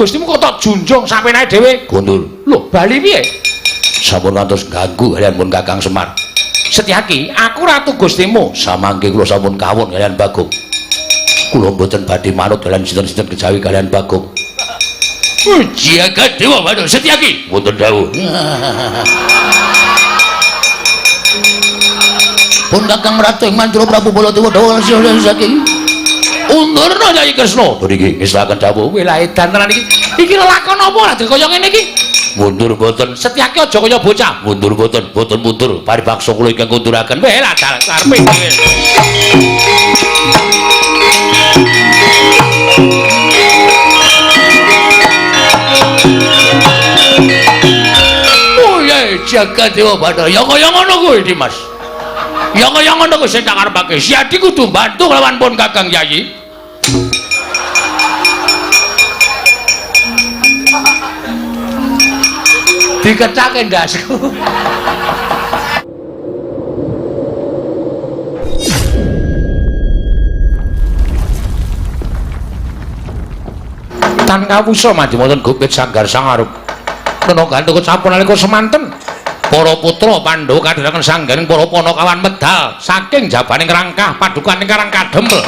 Gustimu kok tak junjung sampenae dhewe. Kundur. Lho, bali piye? Sampun ngantos ganggu kalian pun Kakang Semar. Setyaki, aku ratu Gustimu. Samangke kula sampun kawon kalian Bagong. Kula mboten badhe manut kalian sinten-sinten kejawi kalian Bagong. Jagat Dewa Batara Setyaki. Wonten dawuh. Pun Kakang Ratu ing Mantura Prabu Baladewa dawuh saking Undurna Kyai Kresna. Niki ngestakaken dawuh. Kowe lah edan tenan iki. Iki lelakon apa lah kaya ngene iki? Mundur mboten. Setyaki aja kaya bocah. Mundur mboten, mboten mundur. Paribaksa kula ingkang kunduraken. Weh lah karepe dhewe. Oh ya jagat Dewa Batara. Ya kaya ngono kuwi Dimas. Ya kaya ngono kuwi sing tak karepake. Siadi kudu bantu kelawan pun Kakang Yayi. Dikecake ndasku. Tan kawusa manjing wonten gupit sanggar sangarup. Nena gantuk sampun nalika semanten para putra Pandhawa kadhiraken sanggaring para panakawan medal saking jabaning rangkah padukaning Karang Kadempel.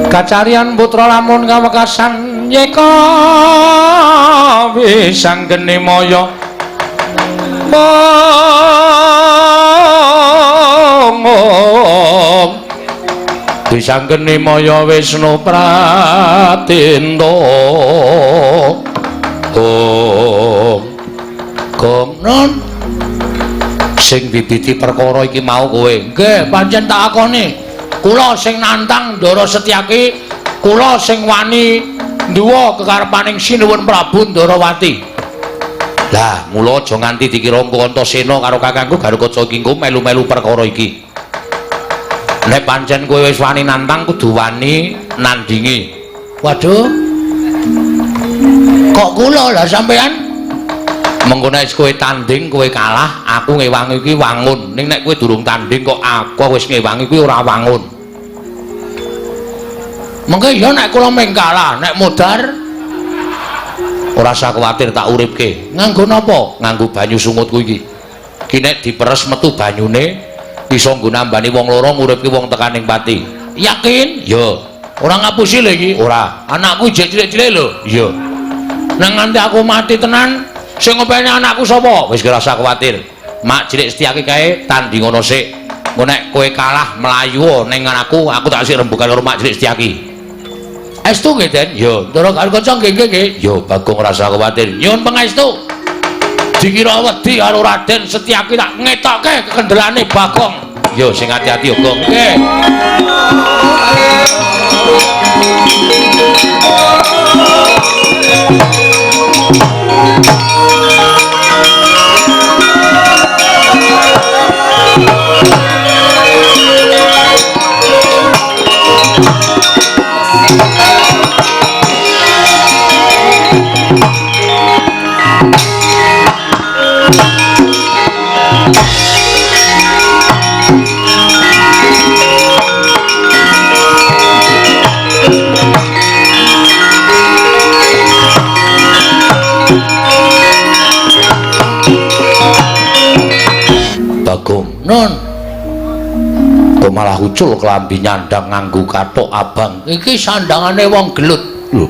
Kacarian putra lamun kawekasan yeka wisanggeni maya mong wisanggeni maya Wisnu Pratinta. Om Gong non sing bibiti perkara iki mau kowe. Nggih, pancen tak akoni. Kula sing nantang Ndara Setyaki, kula sing wani nduwa kekarepaning Sinuwun Prabu Ndarawati. Lah, mula aja nganti dikira engko Antasena karo kakangku Garukaca iki engko melu-melu perkara iki. Nek pancen kowe wis wani nantang kudu wani nandingi. Waduh. Kok kula lah sampean? Mengko nek kowe tanding kowe kalah, aku ngewangi kuwi wangun. Ning nek kowe durung tanding kok aku wis ngewangi kuwi ora wangun. Mengko ya nek kula meng kalah, nek modar ora usah kuwatir tak uripke. Nganggo napa? Nganggo banyu sungutku iki. Ki nek diperes metu banyune iso nggo nambani wong loro nguripke wong tekaning pati. Yakin? Ya. Ora ngapusi lho iki. Ora. Anakku jek cilik-cilik lho. Iya. Nang nganti aku mati tenan, sing ngopeni anakku sapa? Wis ora usah kuwatir. Mak cilik Setyaki kae tanding ngono sik. Engko nek kowe kalah mlayu ning aku, aku tak sik rembugan karo Mak cilik Setyaki. Estu nggih, Den? Ya, Ndara Garukaca nggih nggih nggih. Ya, Bagong ora usah kuwatir. Nyuwun pangestu. Dikira wedi karo Raden Setyaki tak ngetokke kekendelane Bagong. Ya, sing ati-ati ya, Gong. Nggih. Bagong, Nun, kok malah ucul klambi nyandang nganggo kathok abang. Iki sandangane wong gelut. Lho.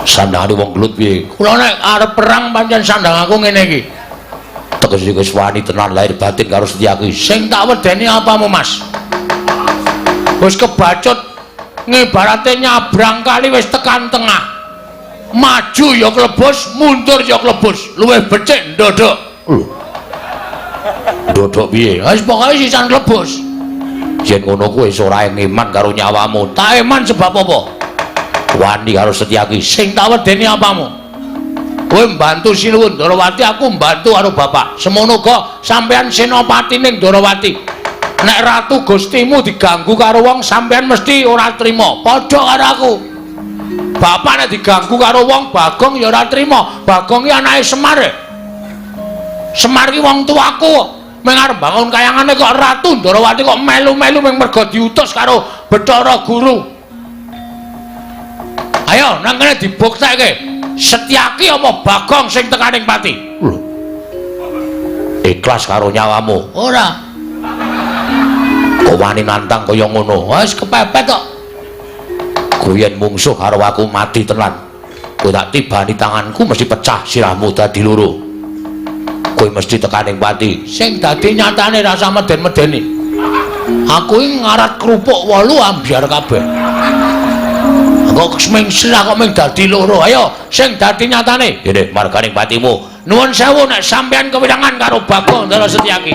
Sandangane wong gelut piye? Kula nek arep perang pancen sandang aku ngene iki. Tegese wis wani tenan lahir batin karo Setyaki. Sing tak wedeni apamu, Mas? Wis kebacut ngibarate nyabrang kali wis tekan tengah. Maju ya klebus, mundur ya klebus. Luwih becik ndodok. Lho. Ndodok piye? Wis pokoke sisan klebus. Yen ngono kuwi wis ora eman karo nyawamu. Tak eman sebab apa? Wani karo Setyaki. Sing tak wedeni apamu? Kowe mbantu Sinuwun Ndorowati, aku mbantu karo bapak. Semono uga sampeyan senopati ning Ndorowati. Nek ratu Gustimu diganggu karo wong, sampeyan mesti ora trima. Padha karo aku. Bapak nek diganggu karo wong, Bagong ya ora trima. Bagong ki anake Semar. Semar ki wong tuaku. Meng arep bangun kayangane kok Ratu Ndorowati kok melu-melu meng merga diutus karo Bathara Guru. Ayo nang kene dibuktekke. Setyaki apa Bagong sing tekaning pati? Lho. Ikhlas karo nyawamu? Ora. Kok wani nantang kaya ngono? Wis kepepet kok. Kowe yen mungsuh karo aku mati tenan. Kowe tak tibani tanganku mesti pecah sirahmu dadi loro. Kowe mesti tekaning pati. Sing dadi nyatane rasa meden-medeni. Aku iki ngarat kerupuk 8 ambyar kabeh. Kok ming sirah kok ming dadi loro. Ayo sing dadi nyatane. Ngene marganing patimu. Nuwun sewu nek sampeyan kewirangan karo Bagong Ndara Setyaki.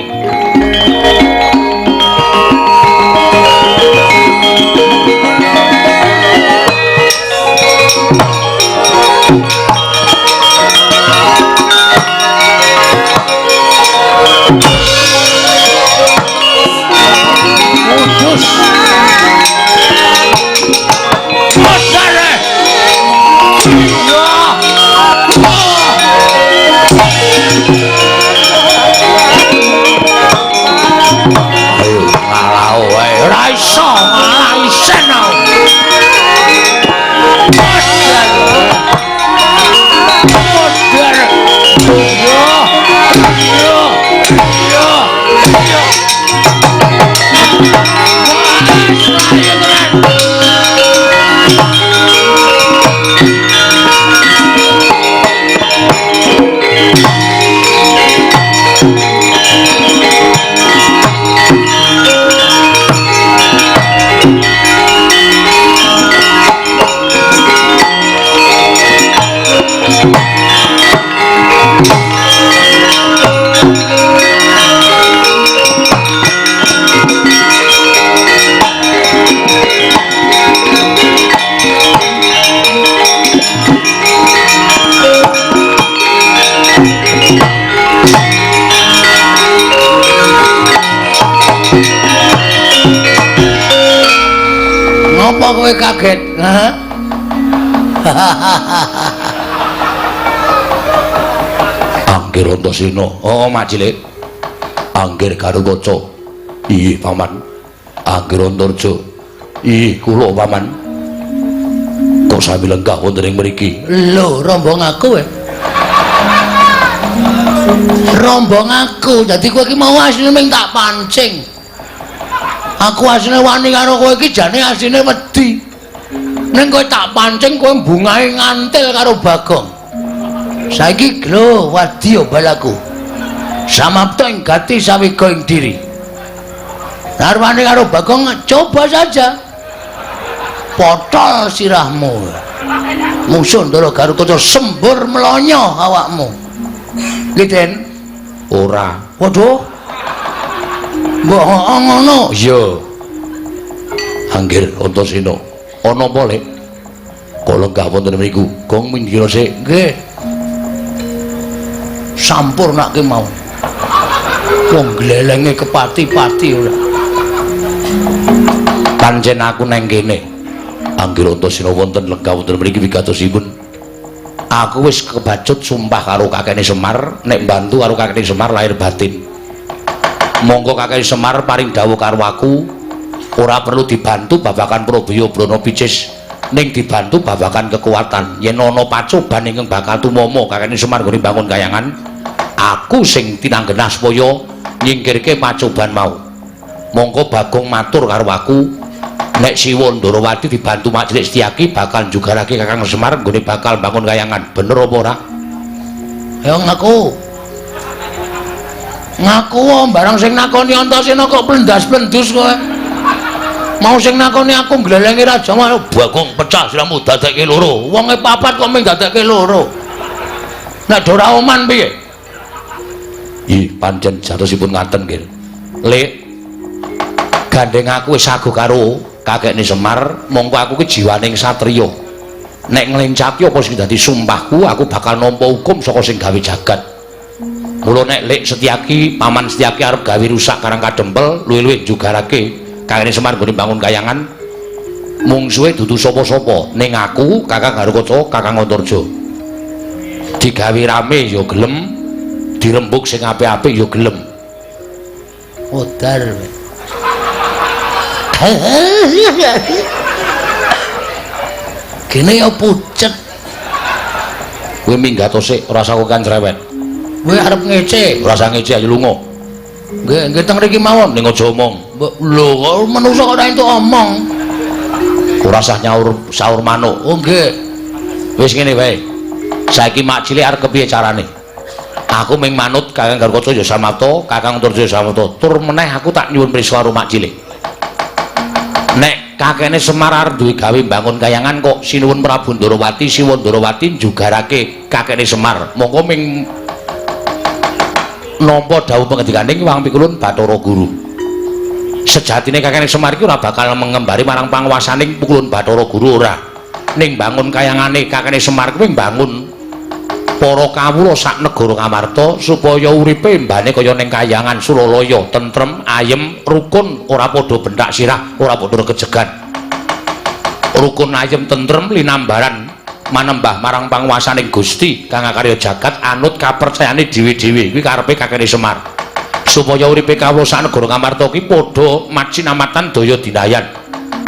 Kudus. Modare. Iya. Ayo ngalah wae. Ora iso, malah isen aku. Modar. Iya. Iya. Iya. Iya. Wah, ayo tenan. Ngopo kowe kaget? Hah? Anggir Antasena. Oh, Mak Cilik. Anggir Garukaca. Iya, Paman. Anggir Antarja. Iya, kula Paman. Kok sami lenggah wonten ing mriki? Lho, rombong aku. Rombong aku. Dadi kowe iki mau asline ming tak pancing. Aku asline wani karo kowe iki jane asline wedi. Ning kowe tak pancing kowe bungahe ngantil karo Bagong. Saiki lho wadya balaku. Samapta ing gati sawiga ing diri. Arwane karo Bagong coba saja. Potol sirahmu. Musuh Ndara Garukaca sembur mlonyo awakmu. Nggih, Den? Ora. Waduh. Mbok ngono. Iya. Anggir Antasena. Ana apa, Lek? Kok lenggah wonten mriku? Gong minggir sik. Nggih. Sampurnake mau. Wong glelenge kepati-pati ora. Pancen aku neng kene. Anggir Antasena wonten lenggah wonten mriki wigatosipun. Aku wis kebacut sumpah karo kakene Semar nek mbantu karo kakene Semar lahir batin. Monggo kakek Semar paring dawuh karo aku, ora perlu dibantu babagan Probaya Brana Picis, ning dibantu babagan kekuatan. Yen ana pacoban ingkang bakal tumama kakek Semar nggone bangun kayangan, aku sing tinanggenah supaya nyingkirke pacoban mau. Monggo Bagong matur karo aku, nek Siwa Ndorowati dibantu Mak Cilik Setyaki bakal njugarake Kakang Semar nggone bakal bangun kayangan. Bener apa ora? Ayo ngaku. Ngaku barang sing nakoni Antasena kok plendas-plendus kowe. Mau sing nakoni aku nglelengi raja mau Bagong pecah siramu dadekke loro. Wonge papat kok ming dadekke loro. Nek ora oman piye? Ih, pancen jatosipun ngaten nggih. Lek Gandeng aku wis sago karo kakekne Semar, mongko aku ki jiwaning satriya. Nek nglencati apa sing dadi sumpahku, aku bakal nampa hukum saka sing gawe jagat. Mula nek Lek Setyaki, Paman Setyaki arep gawe rusak Karang Kadempel, luwih-luwih jugarake kakekne Semar nggone bangun kayangan, mungsuhe dudu sapa-sapa, ning aku Kakang Garukaca, Kakang Antarja. Digawe rame ya gelem, dirembug sing apik-apik ya gelem. Modar. Gene ya pucet. Kowe minggat sik, ora usah kokan cerewet. Kowe arep ngece, ora usah ngece, ayo lunga. Nggih, nggih teng mriki mawon. Ning aja omong. Lho, kok manungsa kok ora entuk omong. Ora usah nyaur saur manuk. Oh nggih. Wis ngene wae. Saiki mak cilik arep kepiye carane? Aku ming manut Kakang Garukaca ya samapta, Kakang Antarja ya samapta. Tur meneh aku tak nyuwun prisa karo mak cilik. Nek kakekne Semar arep duwe gawe mbangun kayangan kok sinuwun Prabu Ndarawati, Siwa Ndarawati njugarake kakekne Semar. Mongko ming nampa dawuh pengendikaning Hyang Pikulun Bathara Guru. Sejatine kakekne Semar iki ora bakal mengembari marang panguwasaning Pikulun Bathara Guru ora. Ning bangun kayangane kakekne Semar kuwi mbangun para kawula sak negara Ngamarta supaya uripe mbane kaya ning kayangan Suralaya, tentrem, ayem, rukun, ora padha benthak sirah, ora padha regejegan. Rukun, ayem, tentrem, linambaran manembah marang panguwasaning Gusti kang akarya jagat anut kapercayane dhewe-dhewe. Kuwi karepe kakekne Semar. Supaya uripe kawula sak negara Ngamarta ki padha macinamatan daya dinayan.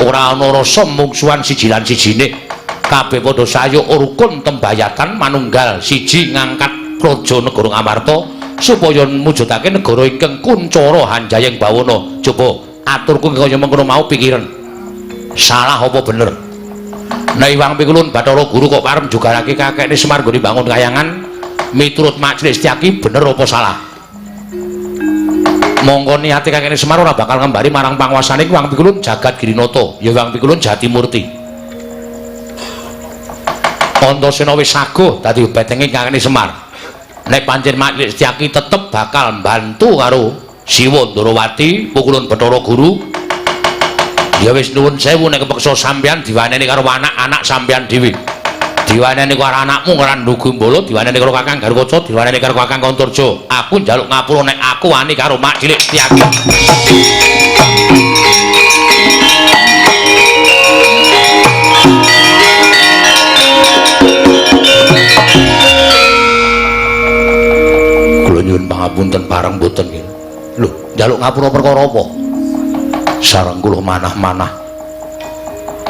Ora ana rasa mungsuhan siji lan sijine. Kabeh padha sayuk rukun tembayatan manunggal siji ngangkat praja negara Ngamarta supaya mujudake negara ingkang kuncara hanjayeng bawana. Coba aturku kaya mengkono mau pikiran. Salah apa bener? Nek Hyang Pikulun Bathara Guru kok parem jugarake kakekne Semar nggone bangun kayangan miturut Mak Cilik Setyaki bener apa salah? Mongko niate kakekne Semar ora bakal ngembari marang panguwasane Hyang Pikulun Jagat Girinata, ya Hyang Pikulun Jatimurti. Antasena wis saguh dadi betenge kakekne Semar. Nek pancen Mak Cilik Setyaki tetep bakal mbantu karo Siwa Ndarawati Pikulun Bathara Guru, ya wis nuwun sewu nek kepeksa sampeyan diwaneni karo anak-anak sampeyan dhewe. Diwaneni karo anakmu Ngrandu Gumbala, diwaneni karo Kakang Garukaca, diwaneni karo Kakang Antarja. Aku njaluk ngapura nek aku wani karo Mak Cilik Setyaki. Kula nyuwun pangapunten pareng mboten nggih. Lho, njaluk ngapura perkara apa? Sareng kula manah-manah.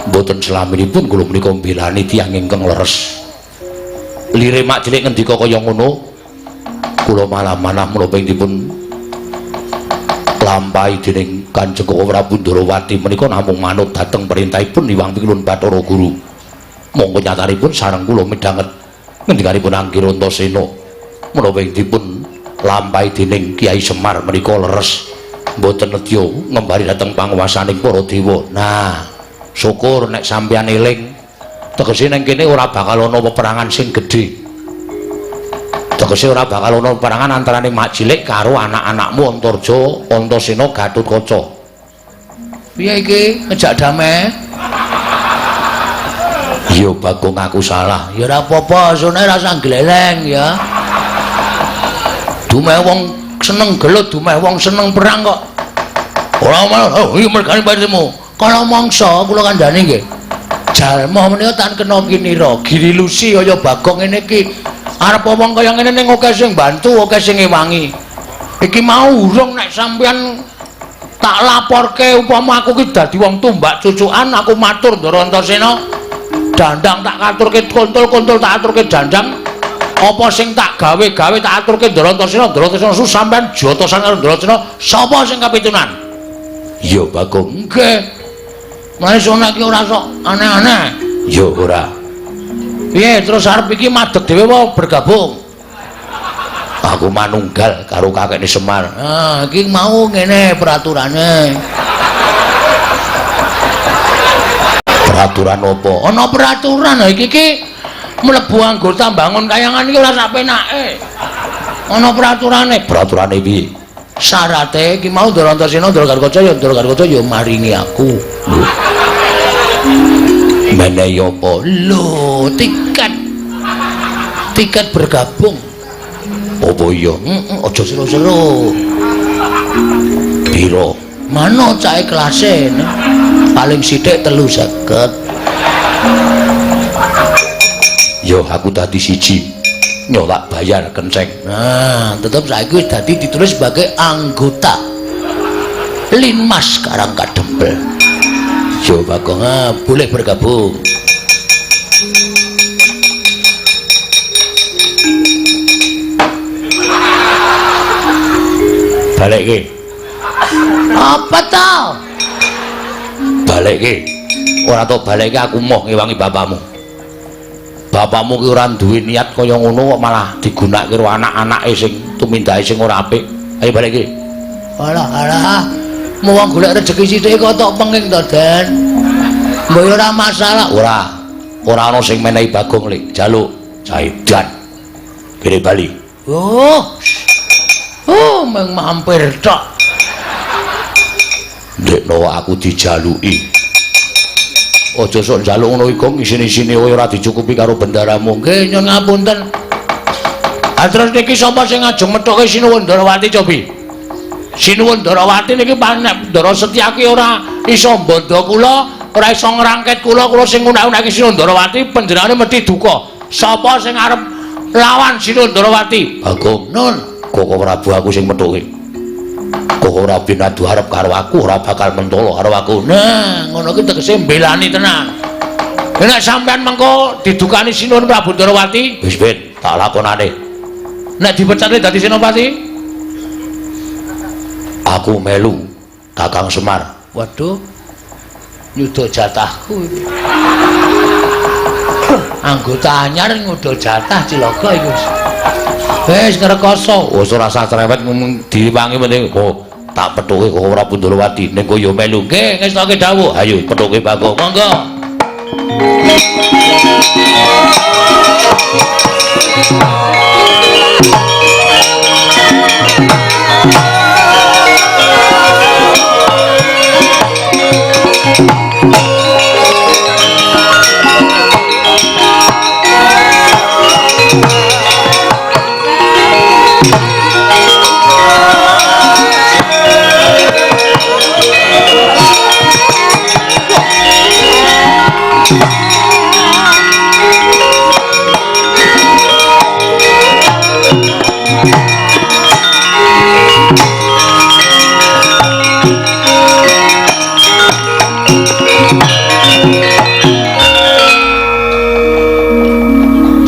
Mboten selaminipun kula menika mbelani tiyang ingkang leres. Lire Mak Cilik ngendika kaya ngono, kula malah-manah menapa ing dipun lampahi dening Kanjeng Prabu Ndarawati menika namung manut dhateng perintahipun Hyang Pikulun Bathara Guru. Monggo nyatanipun sareng kula midhanget ngendikanipun Angger Antasena menapa ing dipun lampahi dening Kyai Semar menika leres. Mboten nedya ngembari dhateng panguwasaning para dewa. Nah, syukur nek sampeyan eling. Tegese ning kene ora bakal ana peperangan sing gedhe. Tegese ora bakal ana peperangan antarane Mak Cilik karo anak-anakmu Antarja, Antasena, Gatotkaca. Piye iki ngejak damai? Iya Bagong, aku salah. Ya ora apa-apa, sone ora usah gleleng ya. Dumeh wong seneng gelut, dumeh wong seneng perang kok. Ora mau, oh iki mergane patimu. Kala mangsa kula kandhani nggih. Jalma menika tan kena kinira, girilusi kaya Bagong ngene iki. Arep wong kaya ngene ning akeh sing bantu, akeh sing ngewangi. Iki mau urung nek sampeyan tak laporke upama aku ki dadi wong tumbak cucukan, aku matur Ndara Antasena. Dandang tak katurke kontol-kontol tak aturke dandang. Apa sing tak gawe-gawe tak aturke Ndara Antasena, Ndara Antasena su sampeyan jotosan karo Ndara Antasena, sapa sing kapitunan? Iya Bagong. Nggih. Mulane sono iki ora sok aneh-aneh. Ya ora. Piye terus arep iki madeg dhewe apa bergabung? Aku manunggal karo kakekne Semar. Ah, iki mau ngene peraturane. Peraturan apa? Ana peraturan iki iki mlebu anggota bangun kayangan iki ora sak penake. Ana peraturane. Peraturane piye? Syarate iki mau Ndara Antasena Ndara Gatotkaca ya Ndara Gatotkaca ya maringi aku. Lho. Menehi apa? Lho, tiket. Tiket bergabung. Apa iya? Heeh, aja seru-seru. Piro? Mano cahe kelase paling sithik 350. Yo aku dadi siji. Yo tak bayar kenceng. Nah, tetep saiki wis dadi ditulis sebagai anggota Linmas Karang Kadempel. Yo Bagong, boleh bergabung. Balekke. Apa to? Balekke. Ora tok balekke aku moh ngewangi bapakmu. Bapakmu ki ora duwe niat kaya ngono kok malah digunakake karo anak-anake sing tumindake sing ora apik. Ayo balekke. Alah alah. Mau wong golek rejeki sithik kok tok penging to, Den. Mbok ora masalah. Ora. Ora ana sing menehi Bagong lek jaluk Saidan. Kene bali. Oh. Oh, mung mampir tok. Ndekno aku dijaluki. Aja sok njaluk ngono iku ngisin-isine ora dicukupi karo bendaramu. Nggih, nyun ngapunten. Ha terus niki sapa sing ngajeng methuke Sinuwun Ndarawati cobi? Sinuwun Ndarawati niki panek Ndara Setyaki ora iso mbandha kula, ora iso ngrangket kula, kula sing ngunak-unake Sinuwun Ndarawati panjenengane mesti duka. Sapa sing arep lawan Sinuwun Ndarawati? Bagong. Nun, Koko Prabu aku sing methuke. Koko Prabu adu arep karo aku ora bakal mentolo karo aku. Nah, ngono ki tegese mbelani tenan. Nek sampean mengko didukani Sinuwun Prabu Ndarawati, wis ben tak lakonane. Nek dipecatne dadi senopati, aku melu Kakang Semar. Waduh, nyuda jatahku iki. Anggota anyar nyuda jatah cilaka iki. Wis ngrekoso, wis ora usah cerewet diwangi penting kok tak pethuke Koko Prabu Ndarawati ning kowe ya melu. Nggih, ngestoke dawuh. Ayo pethuke Bagong. Monggo.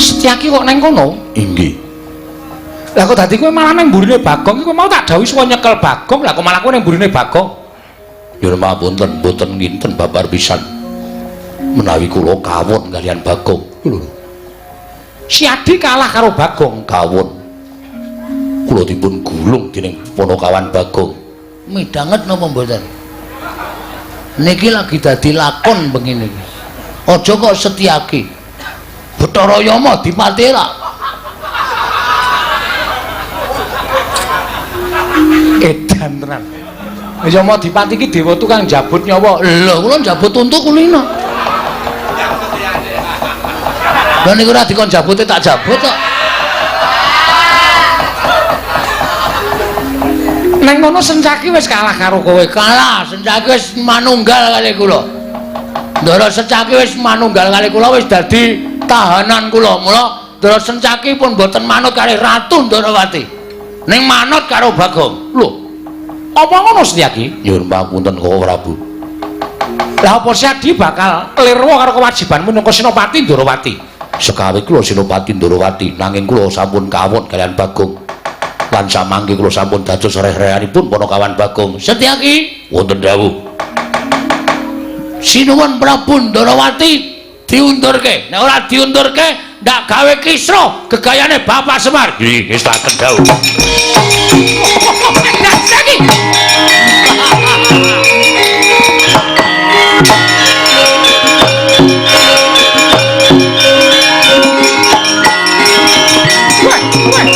Setyaki kok neng kono? Inggih. Lah kok dadi kowe malah neng mburine Bagong iki kowe mau tak dawuhi suwa nyekel Bagong, lah kok malah kowe neng mburine Bagong? Nyuwun pangapunten, mboten nginten babar pisan. Menawi kula kawon kaliyan Bagong. Lho. Siadi kalah karo Bagong, kawon. Kula dipun gulung dening Panakawan Bagong. Midhanget napa mboten? Niki lagi dadi lakon bengi niki. Aja kok Setyaki. Bathara Yama dipati ra. Edan tenan. Yama dipati iki dewa tukang njabut nyawa. Lho, kula njabut untu kulino. Lha niku ora dikon jabute tak jabut kok. Neng kono Sencaki wis kalah karo kowe. Kalah, Sencaki wis manunggal kali kula. Ndara Sencaki wis manunggal kali kula wis dadi tahanan kula. Mula Ndara Sencaki pun mboten manut kali Ratu Ndarawati. Ning manut karo Bagong. Lho. Apa ngono Setyaki? Nyuwun pangapunten Koko Prabu. Lah apa Setyaki bakal lirwa karo kewajibanmu minangka Senopati Ndarawati? Sekawe kula Senopati Ndarawati, nanging kula sampun kawon kaliyan Bagong. Lan samangke kula sampun dados reh-rehanipun Panakawan Bagong. Setyaki, wonten dawuh. Sinuwun Prabu Ndarawati diundurke. Nek ora diundurke, ndak gawe kisruh gegayane Bapak Semar. Nggih, ngestaken dawuh. Setyaki. Wah, wah.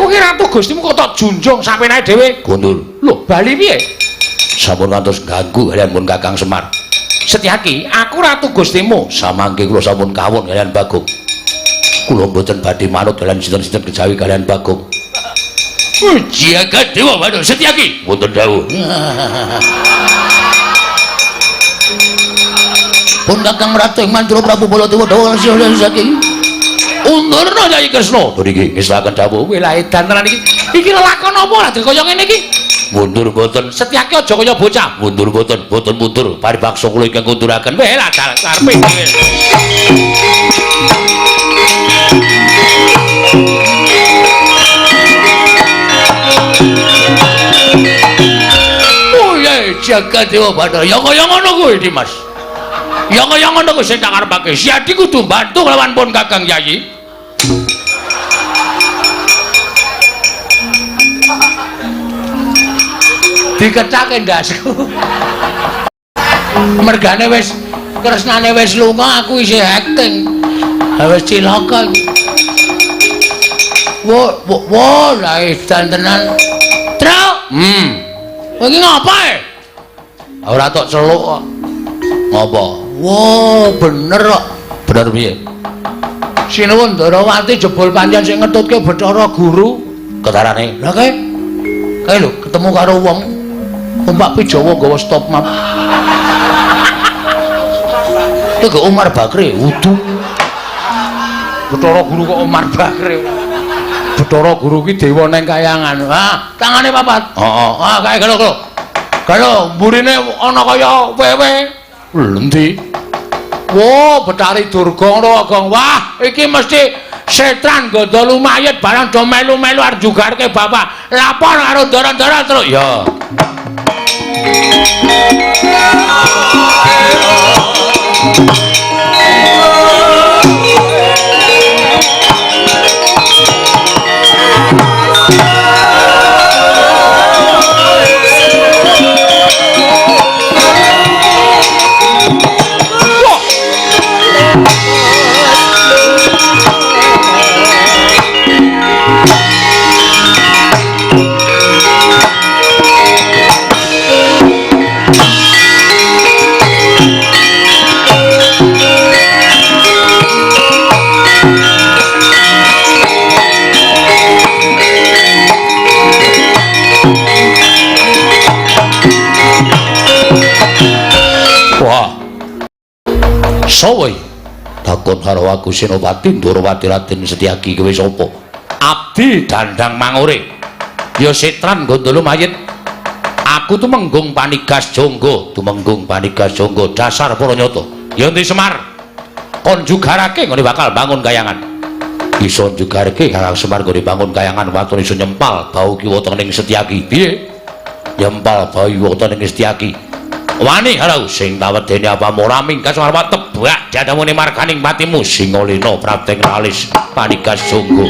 Aku ki ratu Gustimu kok tok junjung sapenake dhewe. Kundur. Lho, bali piye? Sampun ngantos ganggu kalian pun Kakang Semar. Setyaki, aku ratu Gustimu. Samangke kula sampun kawon kalian Bagong. Kula mboten badhe manut kalian sinten-sinten kejawi kalian Bagong. Jagat Dewa Bathara Setyaki. Wonten dawuh. Pun Kakang Ratu ing Mandura Prabu Baladewa dawuh saking Undurna Kyai Kresna. Niki ngestokaken dawuh. Kowe lah edan tenan iki. Iki lelakon apa lah kaya ngene iki? Mundur mboten. Setyaki aja kaya bocah. Mundur mboten, mboten mundur. Paribaksa kula ingkang kunduraken. Weh lah karepe dhewe. Oh ya jagat Dewa Bathara. Ya kaya ngono kuwi Dimas. Ya kaya ngono kuwi sing tak karepake. Siadi kudu bantu kelawan pun Kakang Yayi. Dikecake ndasku. Mergane wis kresnane wis lunga aku isih acting. Wis cilaka iki. Wo wo lah edan tenan. Truk. Kowe iki ngapa e? Ora tok celuk kok. Ngapa? Wo, bener kok. Bener piye? Sinuwun Ndarawati jebul pancen sing ngetutke Bathara Guru. Ketarane. Lah kae. Kae lho ketemu karo wong numpak Pijawa nggawa stop map. Iku Umar Bakri wudu. Bathara Guru kok Umar Bakri. Bathara Guru ki dewa neng kayangan. Ah, tangane papat. Heeh. Ah, kae gelo gelo. Gelo mburine ana kaya wewe. Endi? Wo, Bathari Durga ngono Gong. Wah, iki mesti setran gandha lumayit barang do melu-melu arep jugarke bapak. Lapor karo ndara-ndara terus. Ya. Wah. Sowo iki? Takon karo aku Senopati Ndorowati Raden Setyaki kowe sapa? Abdi Dandang Mangure. Ya setran gondolo mayit. Aku tumenggung panigas jonggo, tumenggung panigas jonggo dasar para nyata. Ya endi Semar? Kon jugarake nggone bakal bangun kayangan. Iso jugarake Kakang Semar nggone bangun kayangan waton iso nyempal bau kiwa tengening Setyaki. Piye? Nyempal bau kiwa tengening Setyaki. Wani harau sing tawedene apamu ora mingkas arep tebak jadamune marganing patimu Singalena prapteng alis panigas jonggo.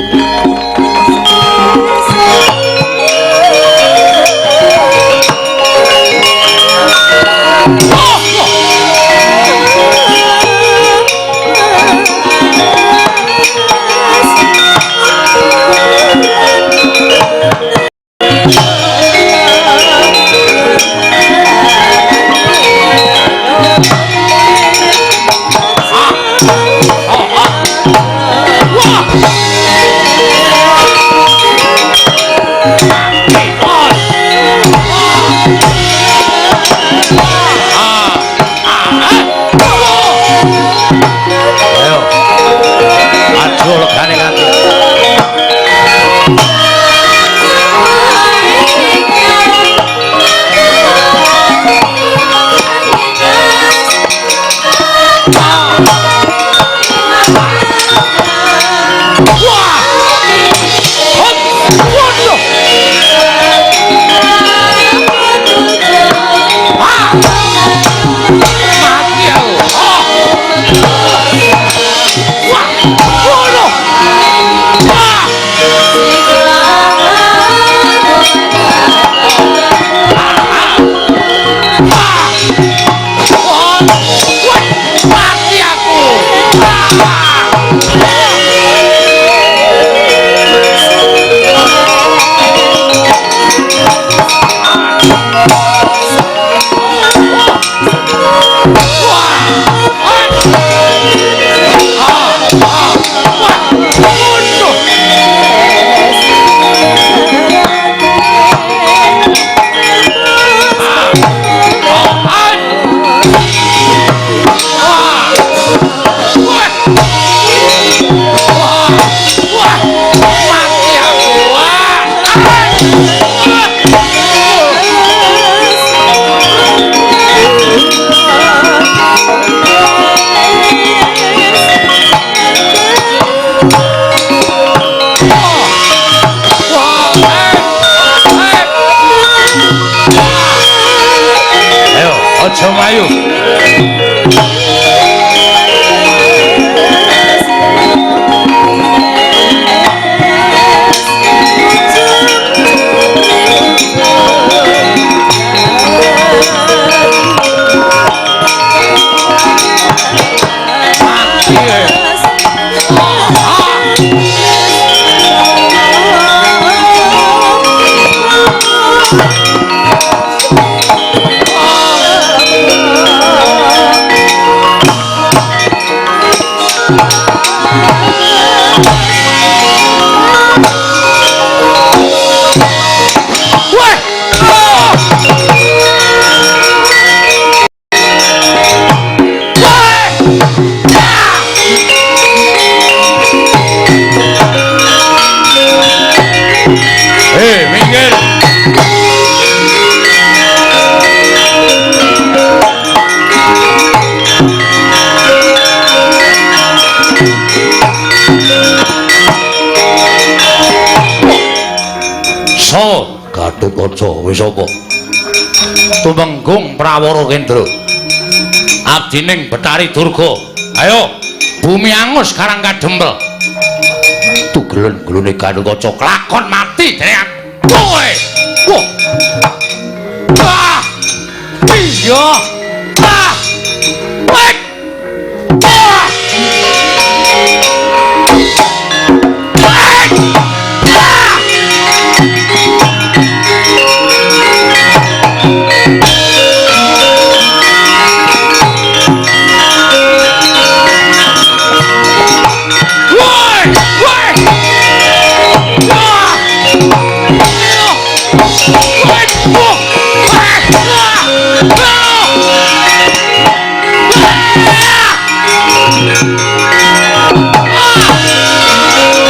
Ayo, aja mayu. Minggir. So, Gatotkaca wis apa? Tumenggung Prawara Kendra. Abdining Betari Durga. Ayo, bumi angus karang kadempel. Tugelen gulune Gatotkaca kelakon mati dening kowe. Wah. Ah. Iya. Ah. Wek. Ah. Wek. Ah. Woi! Woi! Ah!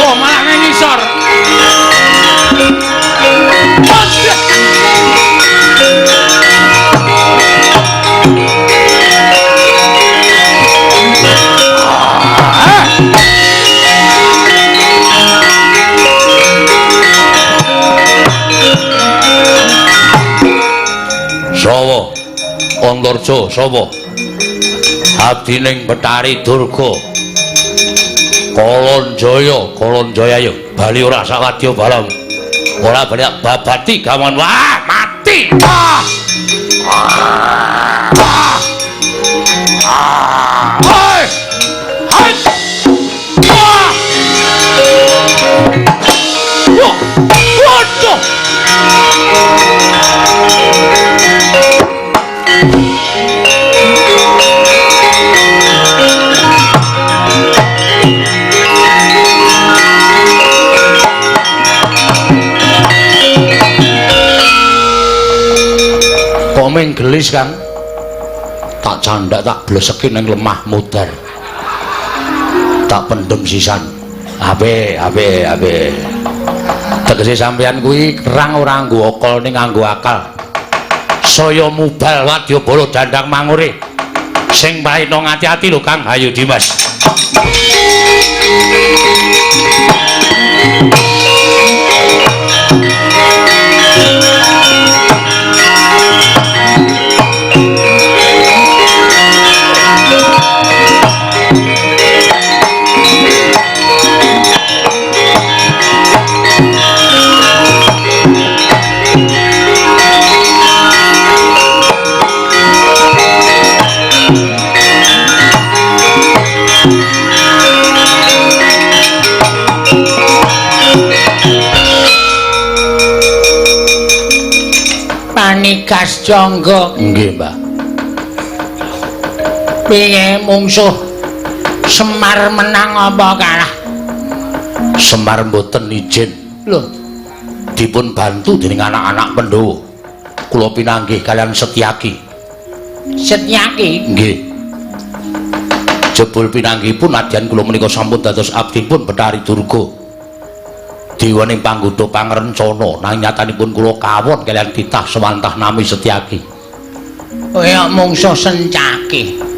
Oh, malah nang ngisor. Sawa Antarja sapa? Abdining Betari Durga. Kalanjaya, Kalanjaya yo bali ora sawadya balam. Ora bali babati gawan. Wah, mati. Ah. Ah. Ah. Hoi. Hai. Wah. Wah. Waduh. Komeng gelis, Kang. Tak candak tak bleseki ning lemah mudar. Tak pendem sisan. Ape, ape, ape. Tegese sampeyan kuwi kerang ora nganggo akal ning nganggo akal. Saya mubal wadyabala dandang mangure. Sing paino ngati-ati lho Kang. Ayo Dimas. Panikas Jangga. Nggih, Mbah. Piye mungsuh Semar menang apa kalah? Semar mboten ijin. Lho, dipun bantu dening anak-anak Pandhawa. Kula pinanggih kalian Setyaki. Setyaki? Nggih. Jebul pinanggihipun nadyan kula menika sampun dados abdipun Bathari Durga. Dewaning panggoda pangrencana nanging nyatanipun kula kawon kalian titah sewantah nami Setyaki. Kowe mungsuh Sencaki.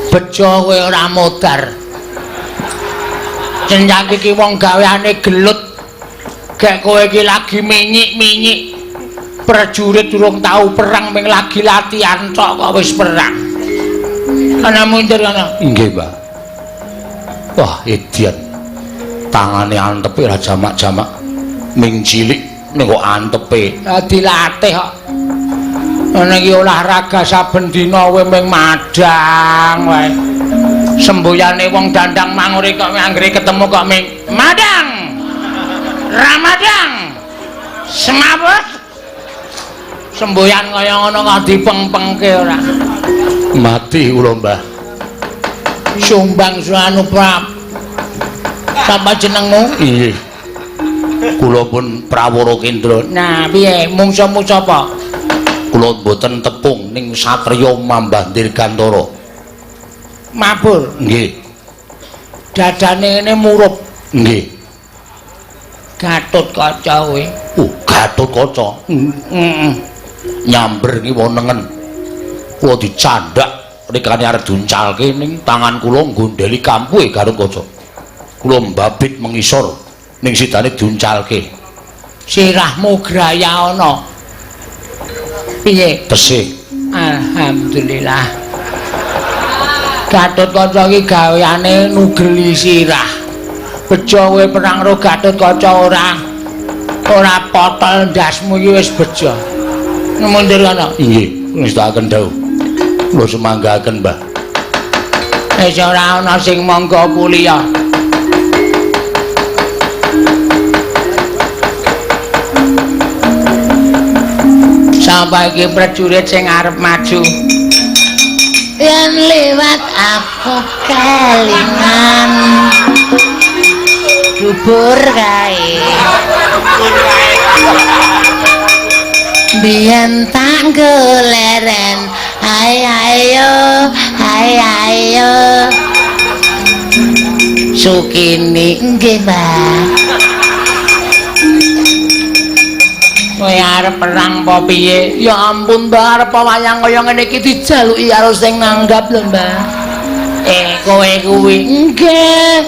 Bejo kowe ora modar. Sencaki ki wong gaweane gelut. Gek kowe iki lagi minyik-minyik. Prajurit durung tau perang ming lagi latihan tok kok wis perang. Ana mundur ana. Nggih, Mbah. Wah, edian. Tangane antepe ora jamak-jamak. Ming cilik ning kok antepe. Dilatih kok. Ana iki olahraga saben dina kowe ming madang wae. Semboyane wong dandang mangure kok anggere ketemu kok ming madang. Ramadang. Semaput. Semboyan kaya ngono kok dipengpengke ora. Mati kula, Mbah. Sumbang anu prap. Sapa jenengmu? Nggih. Kula pun Prawara Kendra. Nah, piye mungsuhmu sapa? Kula mboten tepung ning satriya mambah dirgantara. Mabur. Nggih. Dadane ngene murup. Nggih. Gatot Kaca kowe. Gatot Kaca. Heeh. Nyamber ki nengen. Kula dicandak rikane arep diuncalke ning tangan kula nggondheli kampuhe Gatot Kaca. Kula mbabit mengisor ning sidane diuncalke. Sirahmu graya ana. Piye? Tesih. Alhamdulillah. Gatot Kaca iki gaweane nugeli sirah. Bejo kowe perang karo Gatot Kaca ora potol ndasmu iki wis bejo. Mundur ana. Nggih, ngestakaken dawuh. Kula semanggaken, Mbah. Wis ora ana sing mangga kuliah. Sampai iki prajurit sing arep maju. Yen lewat aku kelingan dubur kae. Biyen tak goleren, hai ayo, hai ayo. Sukini nggih, Mbah. Kowe arep perang apa piye? Ya ampun, Mbah, arep wayang kaya ngene iki dijaluki karo sing nanggap lho, Mbah. Kowe kuwi nggih.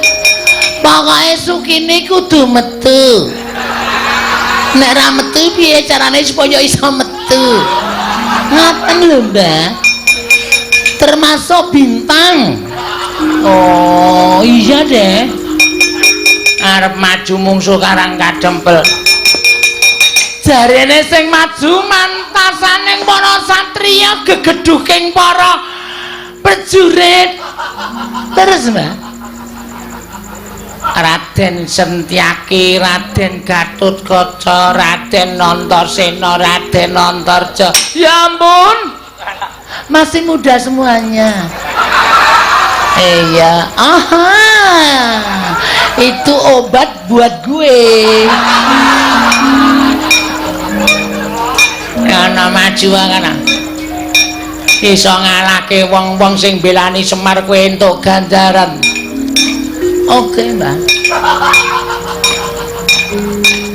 Pokoke Sukini kudu metu. Nek ra metu piye carane supaya iso metu? Ngaten lho, Mbah. Termasuk bintang. Oh, iya deh. Arep maju mungsuh Karang Kadempel. Jarene sing maju mantasaning para satriya gegedhuking para prajurit. Terus, Mbah. Raden Sentyaki, Raden Gatot Kaca, Raden Antasena, Raden Antarja. Ya ampun. Masih muda semuanya. Iya, aha. Itu obat buat gue. Ana maju kana. Iso ngalahke wong-wong sing belani Semar kowe entuk ganjaran. Oke, Mbah.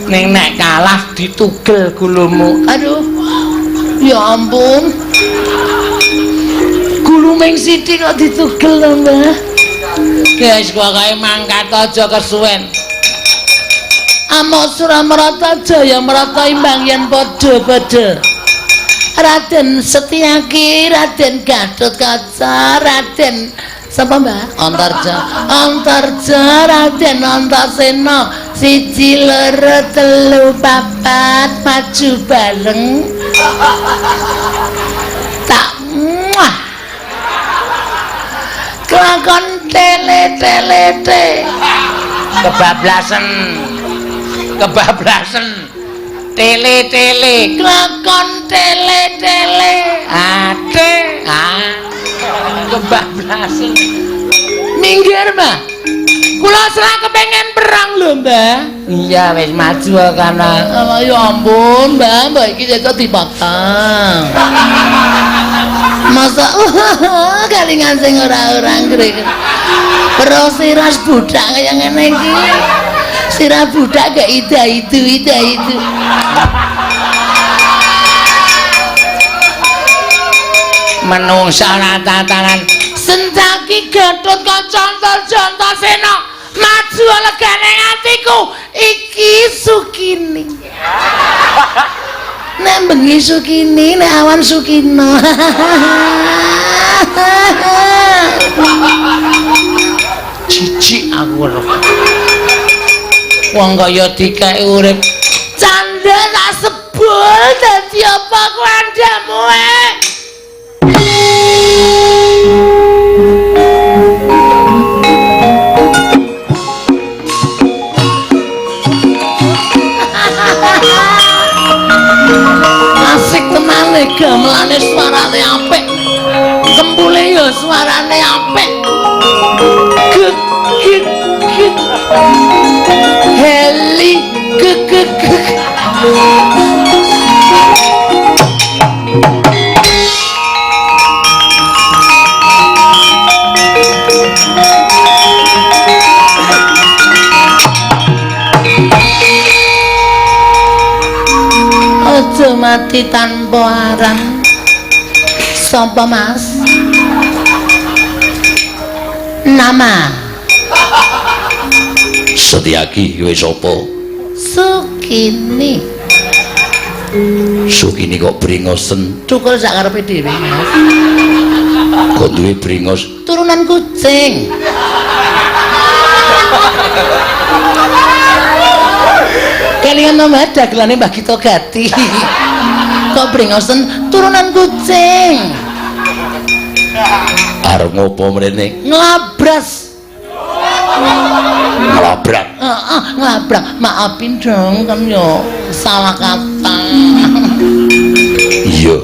Ning nek kalah ditugel gulumu. Aduh. Ya ampun. Gulu ming sithik kok ditugel lho, Mbah. Wis pokoke mangkat aja kesuwen. Amok Suramarata Jaya Marata imbang yen padha-padha. Raden Setyaki, Raden Gatot Kaca, Raden sapa, Mbah? Antarja. Antarja, Raden Antasena. 1 2 3 4 maju bareng. Tak muah. Kelakon tele tele te. Kebablasan. Kebablasan. Tele tele. Kelakon tele tele. Ate. Ah. Kebablasan. Minggir, Mbah. Kula selak kepengen perang lho, Mbah. Iya, wis maju kana. Oh, ya ampun, Mbah, mbah iki sesuk dipotong. Masa kalingan sing ora-ora ngrek. Pero sirah budak kaya ngene iki. Sirah budak gak ida itu, ida itu. Menungsa ora tatanan. Sencaki Gatot Kaca Antarjantasena maju legane atiku iki Sukini. Nek bengi Sukini, nek awan Sukino. Jijik aku weruh. Wong kaya dikek urip candha tak sebul dadi apa kuandamu eh? Asik tenan gamelane suarane apik. Kempule ya suarane apik. Gek gek gek. Heli gek gek gek. Aja mati tanpa aran. Sapa Mas? Nama Setyaki kowe sapa? Sukini. Sukini kok bringosen? Cukul sak karepe dhewe, Mas. Kok duwe bringos? Turunan kucing. Kelingan to Mbah dagelane Mbah Gito Gati. Kok bringosen turunan kucing. Arep ngopo mrene? Nglabras. Nglabrak. Heeh, nglabrak. Maafin dong kan yo salah kata. Iya.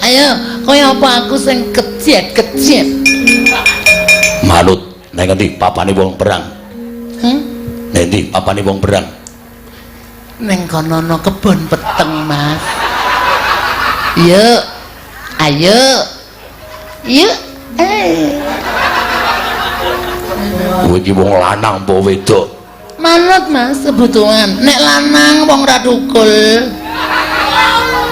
Ayo, kaya apa aku sing kejet-kejet. Manut nang ngendi papane wong perang? Nang endi papane wong perang? Neng kono ana kebon peteng, Mas. Yuk. Ayo. Yuk. Kowe iki wong lanang apa wedok? Manut, Mas, kebutuhan. Nek lanang wong ra tukul.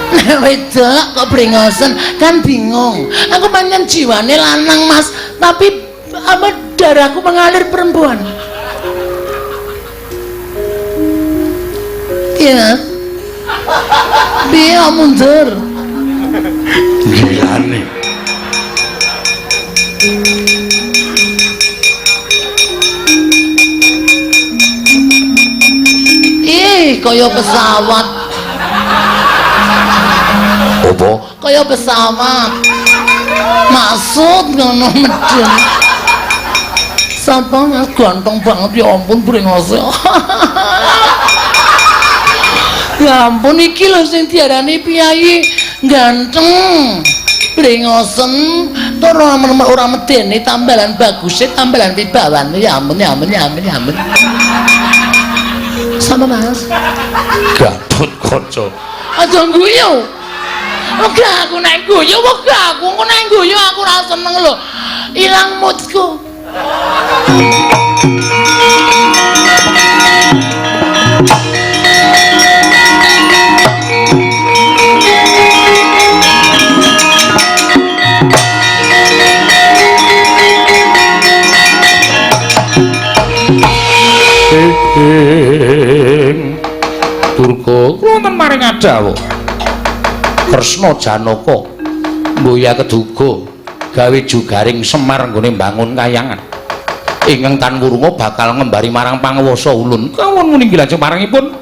Nek wedok kok brengosen kan bingung. Aku pancen jiwane lanang, Mas, tapi apa darahku mengalir perempuan. Iya. Piye mundur? Gilane. Ih, kaya pesawat. Apa? Kaya pesawat. Maksud ngono medun. Sapa Mas ganteng banget ya ampun brengose. Ya ampun iki lho sing diarani piyayi ganteng. Brengosen tur ora medeni tambalan baguse tambalan wibawane ya ampun ya ampun ya ampun ya ampun. Sama Mas. Gatot Kaca. Aja guyu. Wegah aku nek guyu, wegah aku nek guyu aku ora seneng lho. Ilang moodku. Durga wonten maring adawa Kresna Janaka mboya keduga gawe jugaring Semar nggone mbangun kayangan ingkang tan wurunga bakal ngembari marang panguwasa ulun kawon muni lajeng marangipun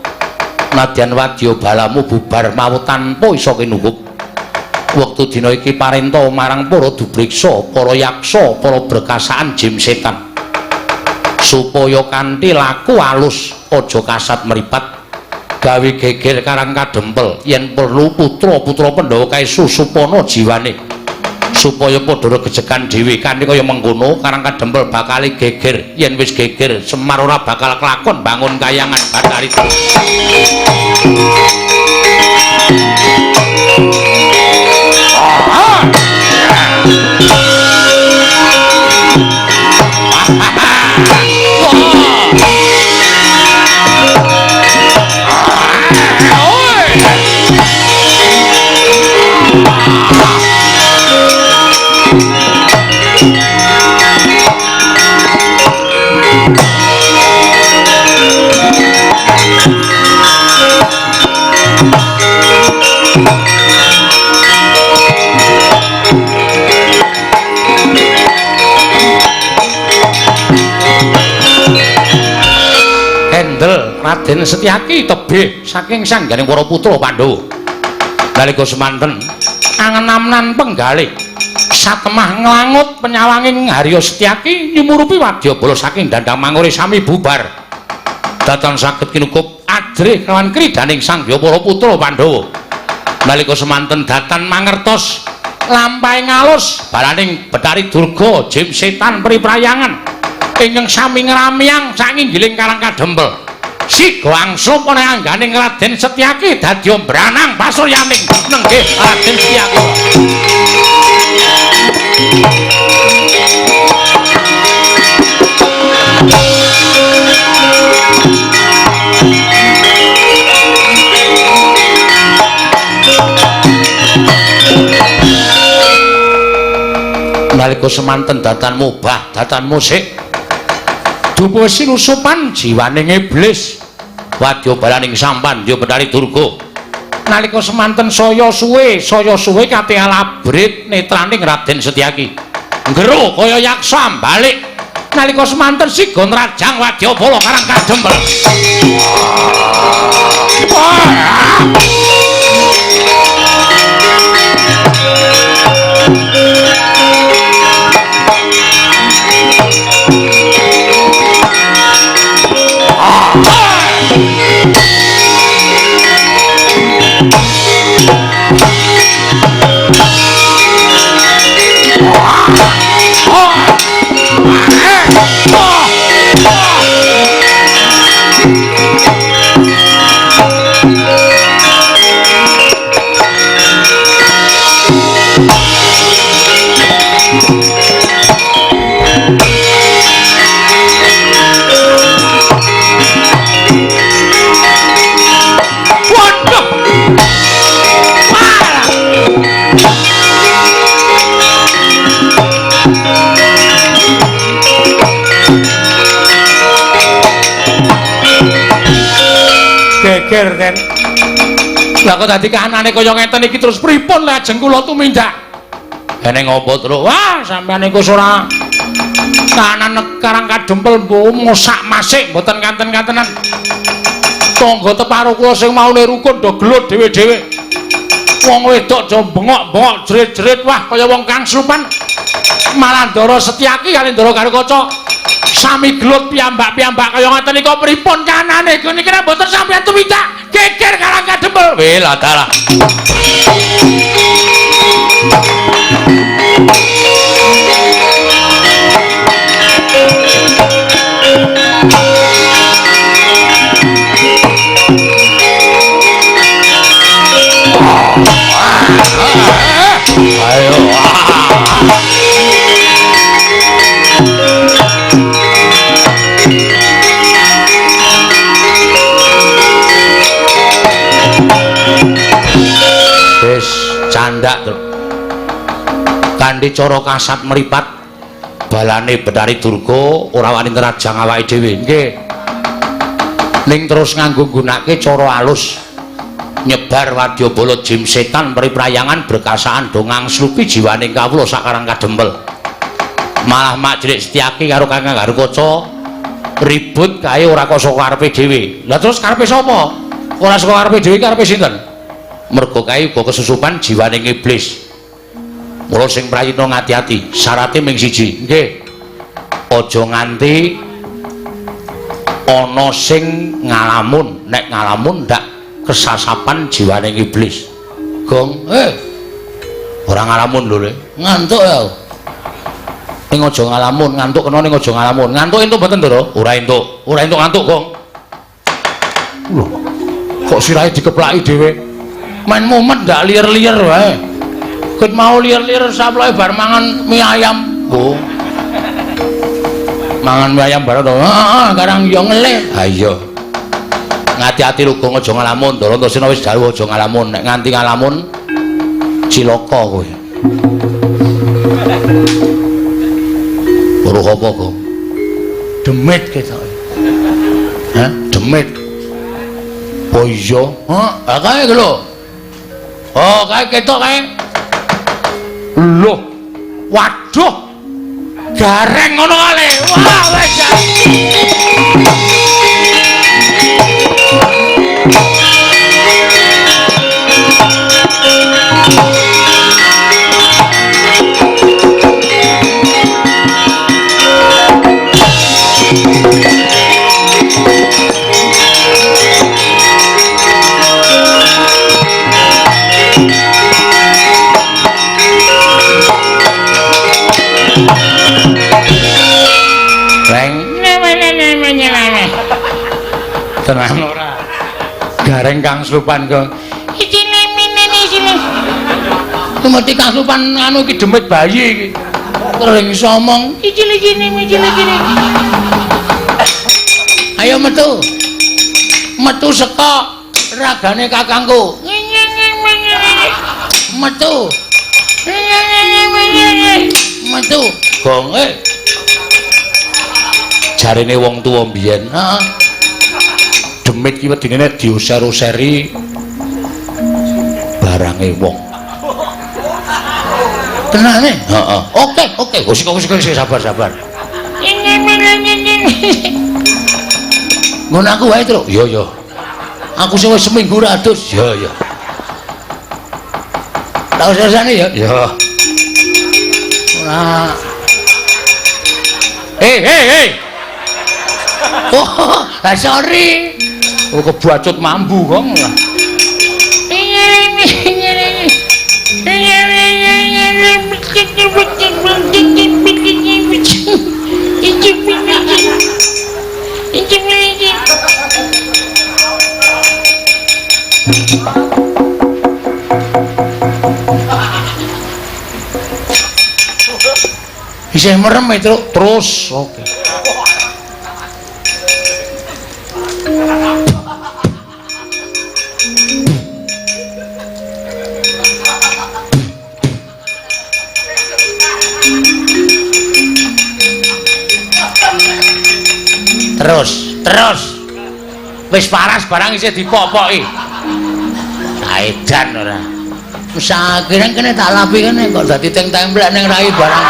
nadyan wadya balamu bubar mawut tanpa isa kinukup wektu dina iki parenta marang para dubriksa para yaksa para berkasaan jim setan supaya kanthi laku alus aja kasat mripat gawe geger karang kadempel yen perlu putra-putra Pandhawa kae susupana jiwane Supaya padha regejekan dhewe kanthi kaya mengkono Karang Kadempel bakal geger. Yen wis geger Semar ora bakal kelakon bangun kayangan Bathari. Kendel Raden Setyaki tebih saking sangganing para putra Pandhawa. Nalika semanten angenamnan penggalih satemah nglangut penyawanging Harya Setyaki nyumurupi wadyabala saking dandang mangure sami bubar. Datan saged kinukup ajrih kelawan kridaning sangya para putra Pandhawa. Nalika semanten datan mangertos lampahe ngalus balaning Bathari Durga jim setan priprayangan ingkang sami ngramyang sanginggiling Karang Kadempel. Siga angslup ana angganing Raden Setyaki dadi mbranang pasuryaning nenggih Raden Setyaki. Nalika semanten datan mubah datan musik dupa sinusupan jiwaning iblis wadyabalaning sampandya Bathari Durga. Nalika semanten saya suwe katingal abrit netraning Raden Setyaki nggero kaya yaksa balik. Nalika semanten siga nrajang wadyabala Karang Kadempel. Geger ten. Lah kok dadi kahanane kaya ngeten iki terus pripun lajeng kula tumindak? Eneng apa, Truk? Wah, sampeyan iku ora kahanan Karang Kadempel mbuh mosak masik mboten kanten-kantenan. Tangga teparo kula sing maune rukun do gelut dhewe-dhewe. Wong wedok do bengok-bengok jerit-jerit wah kaya wong kangsupan. Malah Ndara Setyaki kali Ndara Garukaca sami gelut piyambak-piyambak kaya ngoten nika pripun kanane niki nek mboten sampeyan tumindak geger Karang Kadempel. Weh lah dalah. Ayo. Wis candak to. Kanthi cara kasat mripat balane Bathari Durga ora wani nrajang awake dhewe. Nggih. Ning terus nganggo nggunakake cara alus nyebar wadyabala jim setan priprayangan berkasaan do ngangslupi jiwaning kawula sakarang Kadempel. Malah Mak Cilik Setyaki karo Kakang Garukaca ribut kae ora kok saka karepe dhewe. Lah terus karepe sapa? Ora saka karepe dhewe karepe sinten? Mergo kae uga kesusupan jiwaning iblis. Mula sing prayitna ngati-ati, syarate ming siji. Nggih. Aja nganti ana sing ngalamun, nek ngalamun ndak kesasapan jiwaning iblis. Gong, Ora ngalamun lho, Le. Ngantuk ya. Ning aja ngalamun, ngantuk kena ning aja ngalamun. Ngantuk entuk mboten, Ndara? Ora entuk. Ora entuk ngantuk, Gong. Lho. Kok sirahe dikeplaki dhewe? Main mumet ndak liyer-liyer wae. Ket mau liyer-liyer saploke bar mangan mie ayam. Oh. Mangan mie ayam bareng to. Heeh, karang yo ngelih. Ha iya. Ngati-ati lho, Gong, aja ngalamun. Ndara Antasena wis dawuh aja ngalamun. Nek nganti ngalamun cilaka kowe. Weruh apa, Gong? Demit ketoke. Hah? Demit. Oh iya. Heeh, kae lho. Oh, kae ketok kae. Loh. Waduh. Gareng ngono kale. Wah, wis. Tenan ora. Gareng kang slupan kok. Mesti kang slupan anu iki demit bayi iki. Terus iso omong iki. Ayo metu. Metu saka ragane kakangku. Metu. Metu. Gong jarene wong tuwa mbiyen. Heeh. Demit ki wedine nek diuser-useri barange wong. Tenane? Heeh. Oke, oke. Wis sabar-sabar. Ngono aku wae, Truk. Iya, iya. Aku sing wis seminggu ra adus. Iya, iya. Tak usah-usahane ya. Iya. Ora. Hei, hei, hei. Oh, sorry. Oh, kebacut mambu kok. Isih merem itu terus. Oke. Terus, terus. Wis paras barang isih dipopoki. Saedan ora. Sakireng kene tak lapi kene kok dadi teng templek ning rai barang.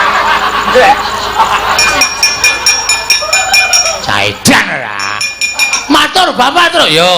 Saedan ora. Matur Bapak terus yo.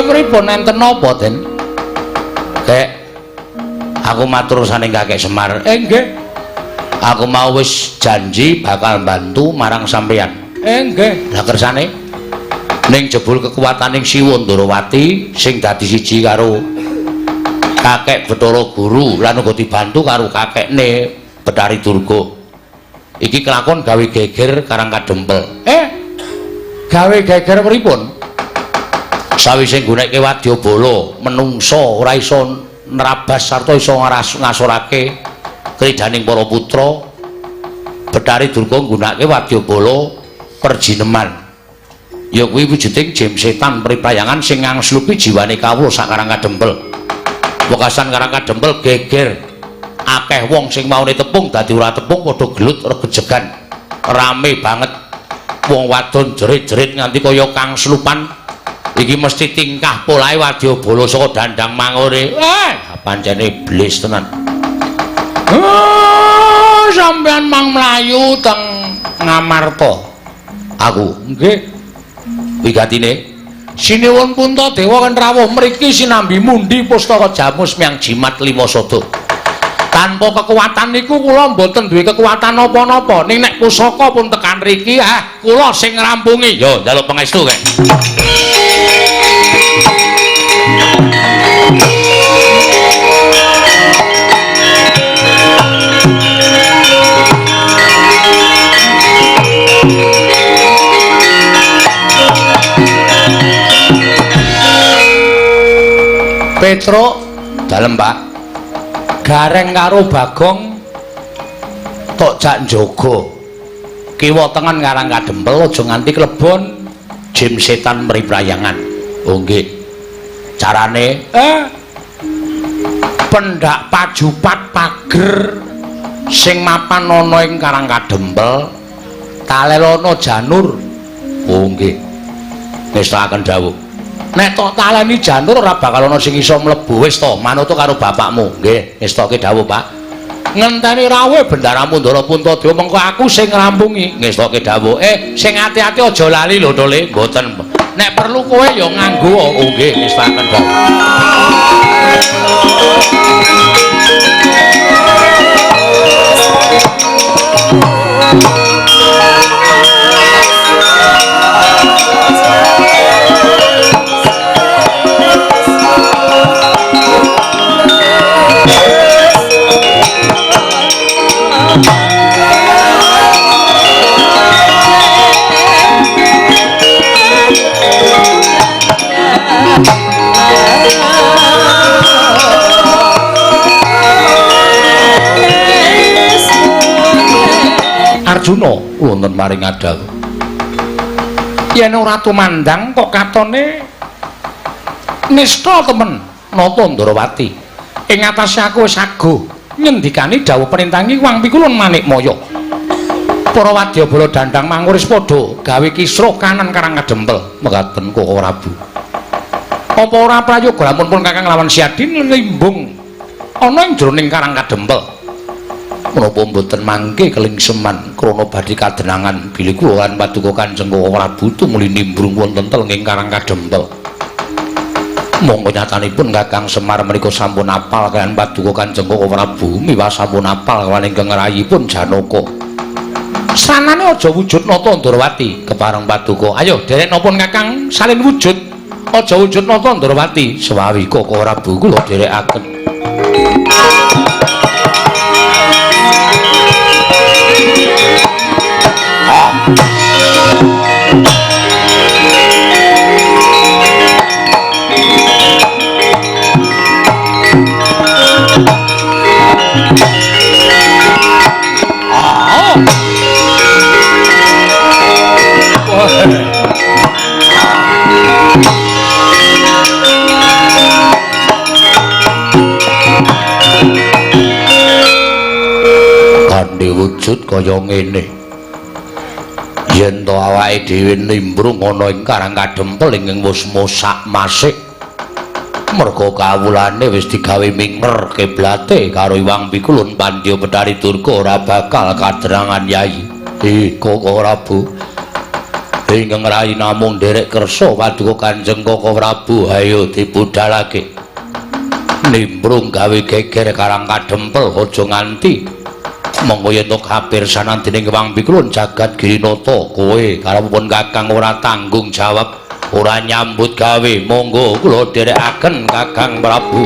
Pripun enten napa, Den? Kek, aku matur saning Kakek Semar. Nggih. Aku mau wis janji bakal bantu marang sampeyan. Nggih. Lah kersane ning jebul kekuataning Siwa Ndorowati sing dadi siji karo Kakek Bathara Guru lan uga dibantu karo kakekne Bathari Durga. Iki kelakon gawe geger Karang Kadempel. Gawe geger pripun? Sawise nggunekke wadyabala menungsa ora iso nerabas sarta iso ngasorake kridaning para putra. Bathari Durga nggunakake wadyabala perjineman, ya kuwi wujuding jim setan pripayangan sing ngangslupi jiwane kawula sak Karang Kadempel. Wekasan Karang Kadempel geger, akeh wong sing maune tepung dadi ora tepung, padha gelut regejegan, rame banget. Wong wadon jerit-jerit nganti kaya kang slupan. Iki mesti tingkah polahe wadyabala saka Dandang Mangure. Pancene iblis tenan. Sampeyan mang mlayu teng Ngamarta. Aku nggih. Wigatine Sinuwun Puntadewa kan rawuh mriki sinambi mundi pustaka jamus miang jimat lima sada. Tanpa kekuatan niku kula mboten duwe kekuatan napa-napa. Ning nek pusaka pun tekan riki, kula sing ngrampungi. Yo njaluk pangestu kae. Petruk dalem Pak. Gareng karo Bagong tok jak njaga. Kiwa tengen Karang Kadempel aja nganti klebon jim setan mri prayangan. Oh nggih. Carane pendak pajupat pager sing mapan ana ing Karang Kadempel talelono janur. Oh nggih. Ngestakaken dawuh. Nek tok taleni janur ora bakal ana sing iso mlebu. Wis to, manut karo bapakmu. Nggih, ngestoke dawuh, Pak. Ngenteni rawuh Bendaramu Ndara Puntadewa mengko aku sing ngrampungi. Ngestoke dawuh. Sing ati-ati aja lali lho, Tole. Mboten. Nek perlu kowe ya nganggo. Oh nggih, ngestaken dawuh. Arjuna wonten maring adawuh. Yen ora tumandang kok katone nista temen Nata Ndrawati. Ing atase aku wis aguh ngendikani dawuh perintangi Wang Pikulun Manikmaya. Para wadyabala Dandang Mangur wis padha gawe kisruh kanan Karang Kadempel. Mekaten Koko Prabu. Apa ora prayoga lamun pun Kakang lawan Siadin limbung ana ing jroning Karang Kadempel? Menapa mboten mangke kelingseman krana badhe kadenangan bilih kula lan paduka Kanjeng Koko Prabu tumuli nimbrung wonten telenging Karang Kadempel. Monggo nyatanipun Kakang Semar menika sampun apal kaliyan paduka Kanjeng Koko Prabu miwah sampun apal kaliyan ingkang rayipun Janaka. Sanane aja wujud Nata Ndrawati kepareng paduka. Ayo derek napa Kakang salin wujud. Aja wujud Nata Ndrawati sewawi Koko Prabu kula derekaken. Kandhe wujud kaya ngene. Yen to awake dhewe nimbrung ana ing Karang Kadempel ingkang wis mosak masik. Merga kawulane wis digawe minger kiblate karo Iwang Pikulun Pandya Betari Durga ora bakal kadrangan Yai. Koko Prabu. Ingkang rayi namung nderek kersa paduka Kanjeng Koko Prabu, ayo dibudalake. Nimbrung gawe geger Karang Kadempel aja nganti monggo yen to kapirsanan dening Wang Pikulun jagat Girinata kowe karepipun Kakang ora tanggung jawab ora nyambut gawe monggo kula dherekaken Kakang Prabu.